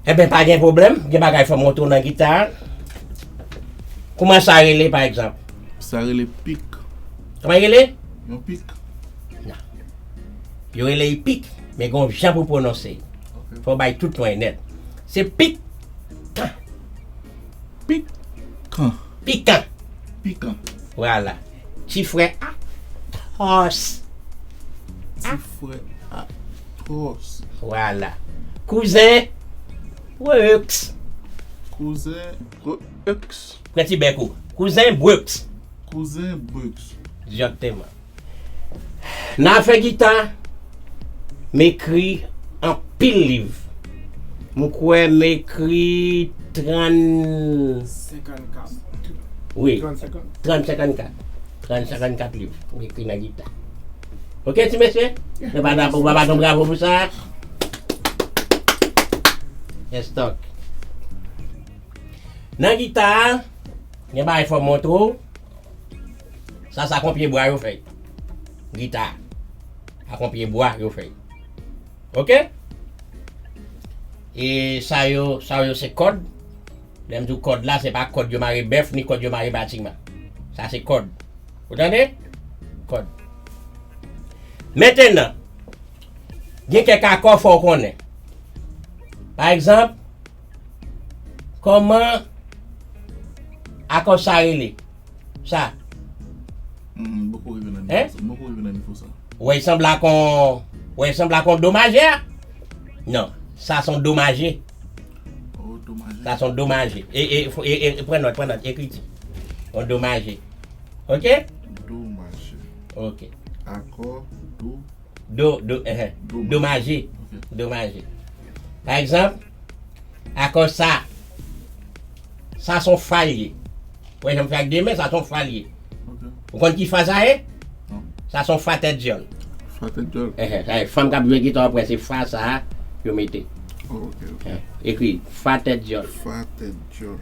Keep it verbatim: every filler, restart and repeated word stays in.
Enben, pa gen pwoblèm. Gen bagay fò m montre w nan gita a. Kouman sa rele, pa egzanp? Sa rele pik. Kòman l rele? Yon pik. Yo rele l pik, men gen yon jan pou pwononse. Fò w bay tout mwen nèt. Se pik. Pik. Kan. Pikan. Pikan. Vwala. Ti frè Atòs. Ti frè Atòs. Vwala. Kouzen Brooks. Kouzen Brooks. Pran ti bèk ou. Kouzen Brooks. Kouzen Brooks. Egzakteman. Nan afè gita, m ekri anpil liv. M kwè m ekri trann... senkannkat. Wi, Trann senkannkat. trann senkannkat. Trann senkannkat liv m ekri nan gita. Oke, ti mesye? Nou pa ta pou pa bat yon bravo pou sa? Yes, talk. Nan gita a, gen bagay fò m montre w. Sa, sa kon pye bwa yo fè. Gita. Sa kon pye bwa yo fè. Oke? E sa yo, sa yo se kòd. Lè m di w kòd la, se pa kòd yo mare bèf, ni kòd yo mare batiman. Sa se kòd. Ou tande? Kòd. Mentenan, gen kèk akò fò w konnen. Pa egzanp, kòman akò sa rele? Sa. Hmm, m poko rive nan Hein? nivo sa. M poko rive nan nivo sa. Ou wè, l sanble ak yon, ou wè, l sanble ak yon do majè? Non, sa se yon do maje. Oh, do maje. Sa se yon do maje. E, e, e, e, pran nòt, pran nòt, ekriti. Yon do maje. Oke? Do maje. Oke. Akò, do. Do, do, eh, eh. Do Do maje. Ok. Do maje. Pa egzanp, akò sa. Sa se yon fa l ye. Ou wè jan m fè ak de men, sa se yon fa l ye. Ok. Ou konn ki fa sa ye? Non. Sa se yon fa tèt dyòl. Fa tèt dyòl. Eh, eh, sa ye, fanm k ap jwe gita, w ap wè se fa sa a yo mete. Oh, ok, ok. Eh, ekri fa tèt dyòl. Fa tèt dyòl.